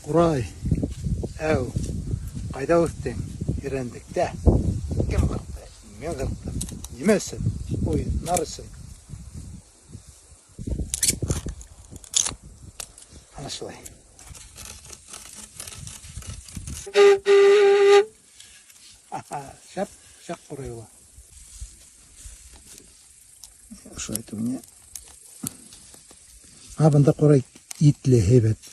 Ҡурай, әү, ҡайҙа үҫтең? Ирәндектә. Кем ҡырҡты? Мин ҡырҡтым. Нимә өсөн? Уйнар өсөн. Ана шулай. Шәп, шәп ҡурай була. Ошолай итеп миңә. А бында ҡурай итле, һәйбәт.